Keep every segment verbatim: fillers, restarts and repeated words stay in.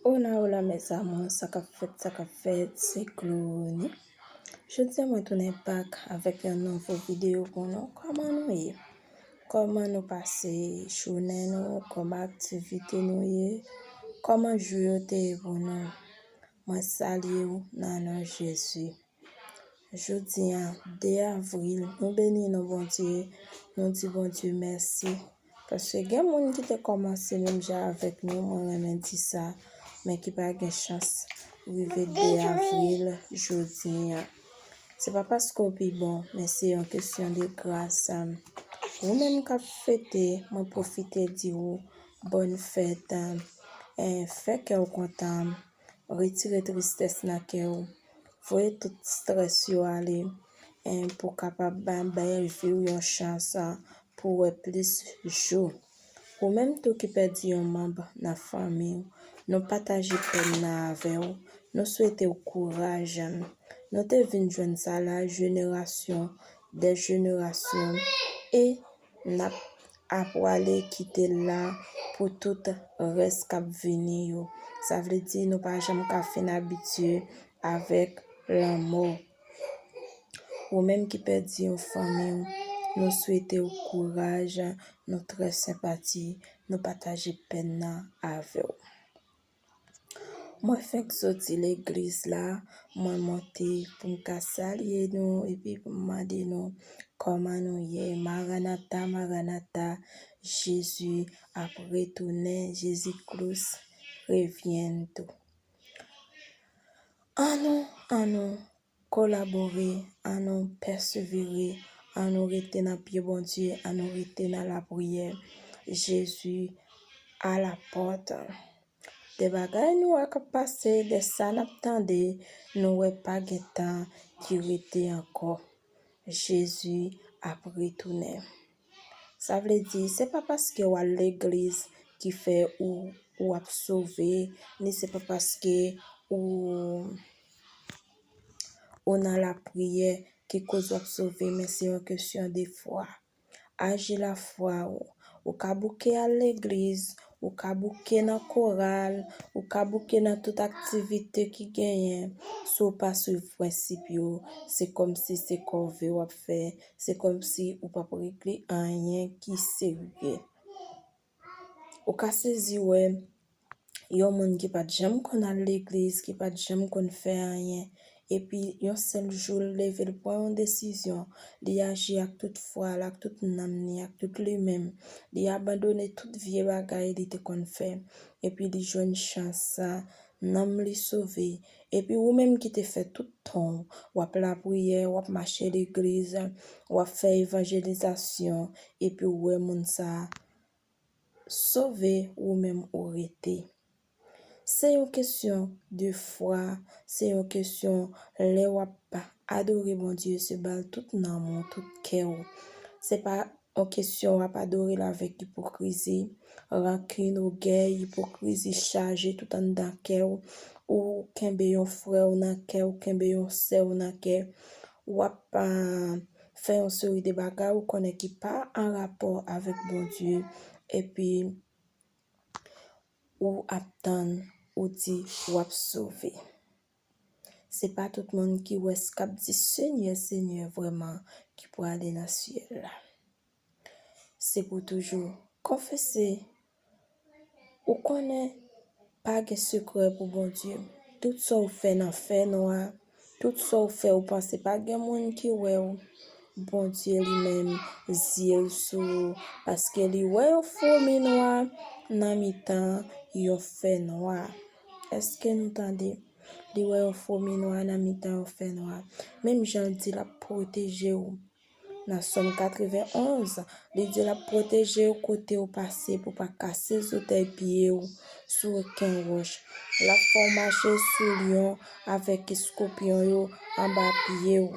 Hola, hola, mes amours, sa k ap fèt, sa k ap fèt, se Clonie. Jodi a mwen tounen back avèk yon nouvo videyo pou nou. Kòman nou ye? Kòman nou pase jounen nou? Kòman aktivite nou ye? Kòman jou yo te ye pou nou? Mwen salye w nan non Jezi. Jodi a, de avril, nou beni non Bondye, nou di Bondye mèsi. Paske gen moun ki te kòmanse menm jan avèk nou, mwen renmen di sa, men ki pa gen chans rive de avril jodi a. Se pa paske w pi bon, men se yon kesyon de gras. Ou menm k ap fete, mwen pwofite di w bòn fèt. Fè kè w kontan. Retire tristès nan kè w. Voye tout strès yo ale, en, pou w kapab ba-, bay vi w yon chans, a, pou w wè plis jou. Ou menm tou ki pèdi yon manm nan fanmi w, nou pataje pèn nan avè w. Nou swete w kouraj. Nou te vin jwenn sa la jenerasyon dè jenerasyon e n ap apwale kite l la pou tout rès k ap vini yo. Sa vle di nou pa janm ka fin abitye avèk lanmò. Ou menm ki pèdi yon fanmi w, nou swete w kouraj, nou trè senpati, nou pataje pèn nan avè w. Mwen fenk soti legliz la, mwen monte pou m ka salye nou epi pou m mande nou kòman nou ye. Maranata, Maranata, Jezi ap retounen, Jezi Kris reviento. Annou, annou kolabore, annou pèsevere, annou rete nan pye Bondye, annou rete nan lapriyè. Jezi a la pòt. De bagay nou wè k ap pase, de sa n ap tande, nou wè pa gen tan ki rete ankò. Jezi ap retounen. Sa vle di, se pa paske w al legliz ki fè ou, ou ap sove, ni se pa paske ou, ou nan lapriyè ki koz w ap sove, men se yon kesyon de fwa. Aji lafwa w. Ou ka bouke al legliz, ou ka bouke nan koral, ou ka bouke nan tout aktivite ki genyen. Si w pa swiv prensip yo, se kòmsi se kòve w ap fè, se kòmsi ou p ap regle anyen ki serye. Ou ka sezi wè yon moun ki pa t janm konn al legliz, ki pa t janm konn fè anyen, epi yon sèl jou l leve, l pran yon desizyon, li aji ak tout fwa l, ak tout nanm ni, ak tout li menm, li abandone tout vye bagay li te konn fè, epi li jwenn chans sa, nanm li sove. Epi ou menm ki te fè tout tan w, w ap lapriyè, w ap mache legliz, w ap fè evanjelizasyon, epi ou wè moun sa a sove, ou menm ou rete. Se yon kesyon de fwa, se yon kesyon lè w ap adore Bondye, se ba l tout nanm ou, tout kè w. Se pa yon kesyon w ap adore l avèk ipokrizi, rankin, ogèy, ipokrizi chaje tout anndan kè w. Ou kenbe yon frè w nan kè, ou kenbe yon sè w nan kè. W ap, a, fè yon seri de bagay ou konnen ki pa an rapò avèk Bondye. Epi, ou ap tann, ou di w ap sove. Se pa tout moun ki wè s k ap di Senyè, Senyè vrèman ki prale nan syèl la. Se pou toujou konfese. Ou konnen pa gen sekrè pou Bondye. Tout sa w fè nan fènwa, tout sa w fè ou panse pa gen moun ki wè w, Bondye li menm, zye l sou ou, paske li wè yon fomi nwa nan mitan yon fènwa. Èske nou tande? Li wè yon fomi nwa nan mitan yon fènwa. Menm jan l di l ap pwoteje w. Nan Sòm katrevenn onz, li di l ap pwoteje w kote w pase pou pa kase zòtèy pye w sou okenn wòch. L ap fè w mache sou lyon avèk eskopyon yo anba pye w.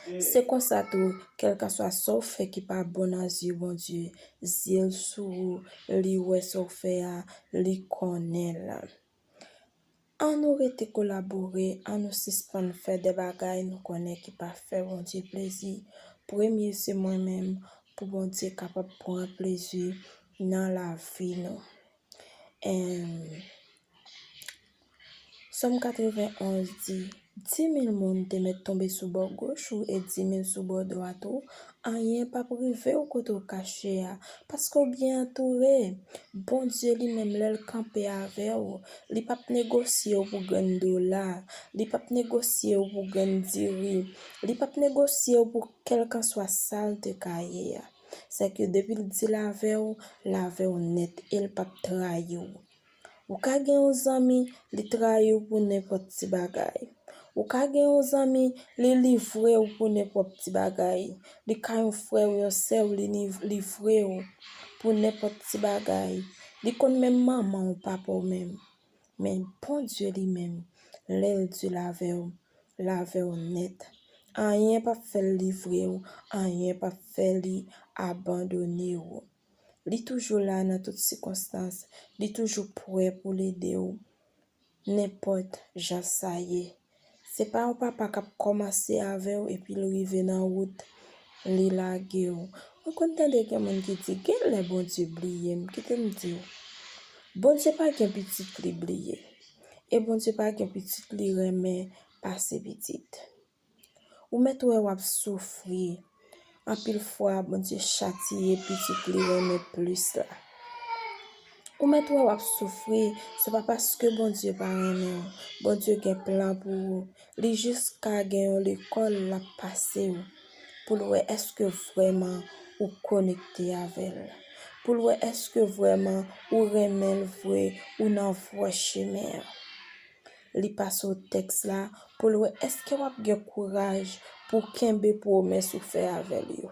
Se konsa tou, kèlkanswa sa w fè ki pa bon nan zye Bondye, zye l sou ou, li wè sa w fè a, li konnen l. Ann nou rete kolabore, ann nou sispann fè de bagay nou konnen ki pa fè Bondye plezi. Premye se mwen menm, pou Bondye kapab pran plezi nan lavi nou. Em, Sòm katrevenn onz di, Di mil moun te mèt tonbe sou bò goch ou e di mil sou bò dwat ou, anyen p ap rive w kote w kache a, paske w byen antoure. Bondye li menm, lè l kanpe avè w, li p ap negosye w pou grenn dola, li p ap negosye w pou grenn diri, li p ap negosye w pou kèlkanswa sa l te ka ye a. Sèke depi l di l avè w, l avè w nèt e l p ap trayi w. Ou ka gen yon zanmi, li trayi w pou nenpòt ti bagay. Ou ka gen yon zanmi, li livre w pou nenpòt ti bagay. Li ka yon frè w, yon sè w, li niv-, livre w pou nenpòt ti bagay. Li konn menm manman w, papa w menm. Men Bondye li menm, lè l di l avè w, l avè w nèt. Anyen p ap fè l livre w, anyen p ap fè li abandone w. Li toujou la nan tout sikonstans. Li toujou prè pou l ede w, nenpòt jan sa ye. Se pa yon papa k ap kòmanse avè w epi l rive nan wout, li lage w. Mwen konn tande gen moun ki di, "Genlè Bondye bliye m." Kite m di w, Bondye pa gen pitit li bliye. E Bondye pa gen pitit li renmen pase pitit. Ou mèt wè w ap soufri. Anpil fwa, Bondye chatiye pitit li renmen plis la. Ou mèt wè w ap soufri, se pa paske Bondye pa renmen w. Bondye gen plan pou ou. Li jis ka gen yon lekòl l ap pase w pou l wè èske vrèman ou konekte avè l. Pou l wè èske vrèman ou renmen l vre, ou nan vrè chemen an. Li pase w tèks la pou l wè èske w ap gen kouraj pou w kenbe pwomès ou fè avè l yo.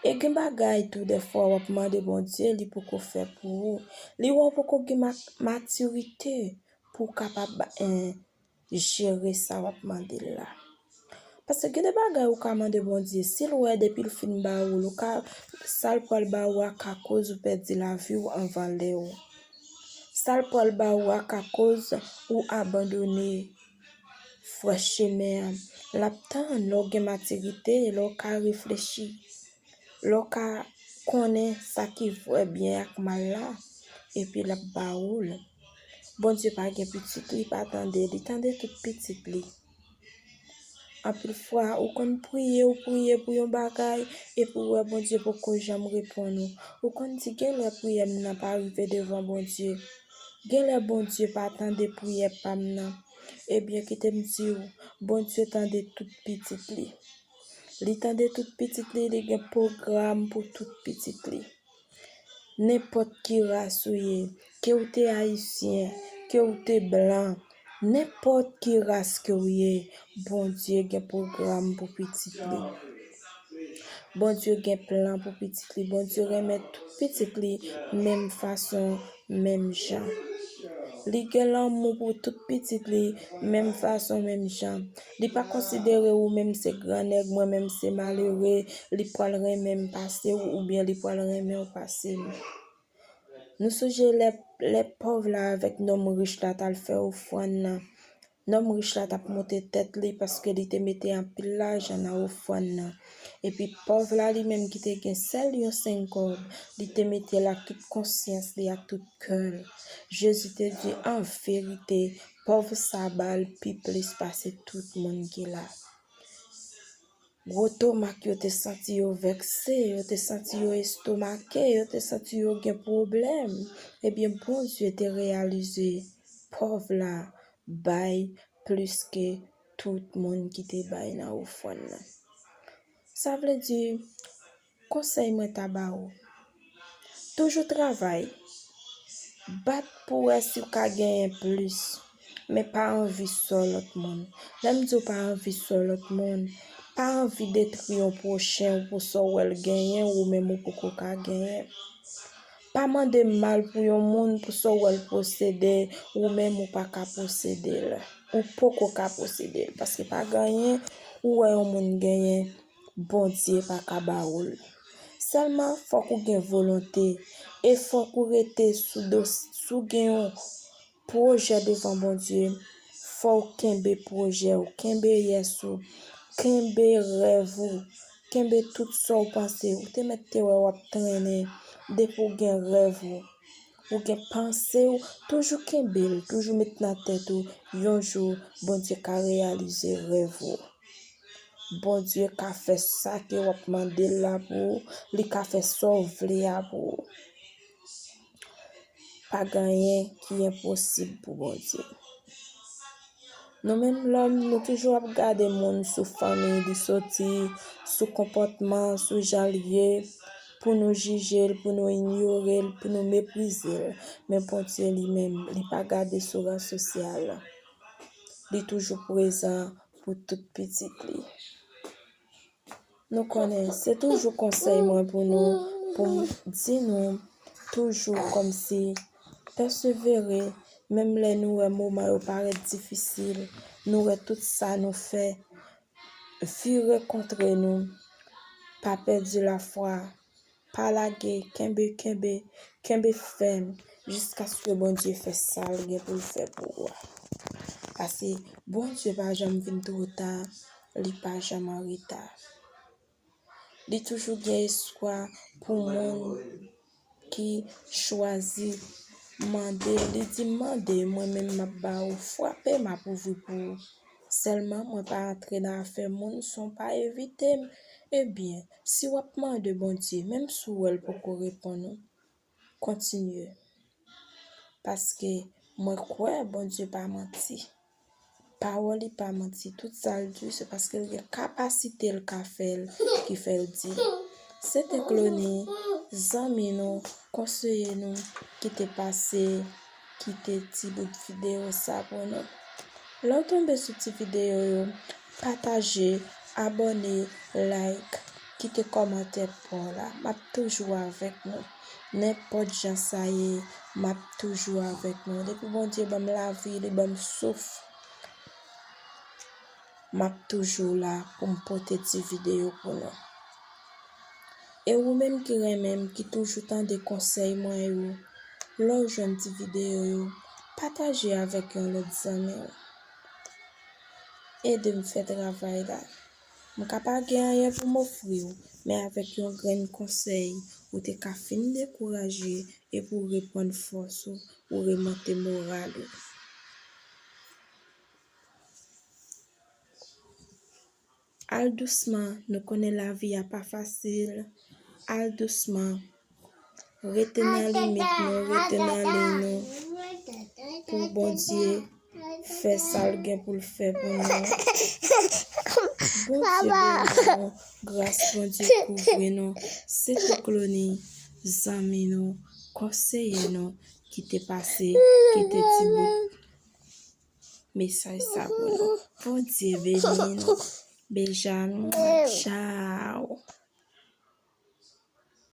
E gen bagay tou, dèfwa w ap mande Bondye, li poko fè pou ou. Li wè w poko gen ma-, matirite pou w kapab, en, jere sa w ap mande l la. Paske gen de bagay ou ka mande Bondye, si l wè depi l fin ba ou l, ou ka, sa l pral ba ou a ka koz ou pèdi lavi w anvan lè w. Sa l pral ba ou a ka koz ou abandone vrè chemen an. L ap tann lè w gen matirite, lè w ka reflechi, lè w ka konnen sa ki vrè byen ak mal la, epi l ap ba ou l. Bondye pa gen pitit, li pa tande, li tande tout pitit li. Anpil fwa, ou konn priye, ou priye pou yon bagay, epi ou wè Bondye poko janm reponn ou. Ou konn di, "Genlè priyè m nan pa rive devan Bondye. Genlè Bondye pa tande priyè pa m nan." Ebyen, kite m di w, Bondye tande tout pitit li. Li tande tout pitit li, li gen pwogram pou tout pitit li. Nenpòt ki ras ou ye, ke w te ayisyen, ke w te blan, nenpòt ki ras ke w ye, Bondye gen pwogram pou pitit li. Bondye gen plan pou pitit li. Bondye renmen tout pitit li menm fason, menm jan. Li gen lanmou pou tout pitit li menm fason, menm jan. Li pa konsidere ou menm se gran nèg, mwen menm se malere, li pral renmen m pase w, oubyen li pral renmen w pase m. Nou sonje lè, lè pòv la avèk nonm rich la t al fè ofrann nan. Nonm rich la t ap monte tèt li paske li te mete anpil lajan nan ofrann nan. Epi pòv la li menm ki te gen sèl yon senk kòb, li te mete l ak tout konsyans li, ak tout kè l. Jezi te di, an verite, pòv sa ba l pi plis pase tout moun ki la. Gwo tomak yo te santi yo vèkse, yo te santi yo estomake, yo te santi yo gen pwoblèm. Ebyen, Bondye te reyalize pòv la bay plis ke tout moun ki te bay nan ofrann nan. Sa vle di, konsèy mwen ta ba ou, toujou travay, bat pou wè si w ka genyen plis, men pa anvi sò lòt moun. Lè m di w pa anvi sò lòt moun, pa anvi detwi yon pwochen w pou sa w wè l genyen, ou menm ou poko ka genyen. Pa mande mal pou yon moun pou sa w wè l posede, ou menm ou pa ka posede l. Ou poko ka posede l, paske pa gen anyen ou wè yon moun genyen, Bondye pa ka ba ou l. Sèlman fòk ou gen volonte e fòk ou rete sou dos-, si w gen yon pwojè devan Bondye, fò w kenbe pwojè w, kenbe yès ou, kenbe rèv ou, kenbe tout sa w panse. Ou te mèt te wè w ap trennen depi w gen rèv ou. Ou gen panse w, toujou kenbe l, toujou met nan tèt ou, yon jou, Bondye ka reyalize rèv ou. Bondye ka fè sa ke w ap mande l la pou ou, li ka fè sa w vle a pou ou. Pa gen anyen ki enposib pou Bondye. Nou menm lòm, nou toujou ap gade moun sou fanmi li soti, sou konpòtman, sou jan l ye, pou nou jije l, pou nou inyore l, pou nou meprize l. Men Bondye li menm, li pa gade sou ran sosyal. Li toujou prezan pou tout pitit li. Nou konnen, se toujou konsèy mwen pou nou, pou m di nou, toujou kòmsi pèsevere, menm lè nou wè moman yo parèt difisil, nou wè tout sa nou fè vire kontre nou, pa pèdi lafwa, pa lage, kenbe, kenbe, kenbe fèm, jiskaske Bondye fè sa l gen pou l fè pou ou a. Paske Bondye pa janm vin twò ta, li pa janm an reta. Li toujou gen espwa pou moun ki chwazi mande l. Li di, "Mande, mwen menm m ap ba ou. Frape, m ap ouvri pou ou. Sèlman, mwen pa antre nan afè moun san w pa envite m." Ebyen, si w ap mande Bondye, menm si w wè l poko reponn ou, kontinye. Paske mwen kwè Bondye pa manti. Pawòl li pa manti. Tout sa l di, se paske l gen kapasite l ka fè l, ki fè l di. Se te Clony, zanmi nou, konseye nou, ki te pase, kite ti bout videyo sa pou nou. Lè w tonbe sou ti videyo yo, pataje, abòne, like, kite kòmantè pa w la. M ap toujou avèk nou. Nenpòt jan sa ye, m ap toujou avèk nou. Depi Bondye ban m lavi, li ban m souf, m ap toujou la pou m pote ti videyo pou nou. E ou menm ki renmen m, ki toujou tande konsèy mwen yo, lè w jwenn ti videyo yo, pataje avèk yon lòt zanmi w. Ede m fè travay la. M ka pa gen anyen pou m ofri w, men avèk yon grenn konsèy, ou te ka fin dekouraje epi w reprann fòs ou, ou remonte moral ou. Al dousman, nou konnen lavi a pa fasil. Al dousman. Rete nan limit nou, rete nan liy nou. Pou Bondye fè sa l gen pou l fè pou nou. Bondye beni nou, gras Bondye kouvri nou. Se te Clony, zanmi nou, konseye nou, ki te pase, ki te ti bout mesaj sa pou nou. Bondye beni nou. Bejan, tchaw.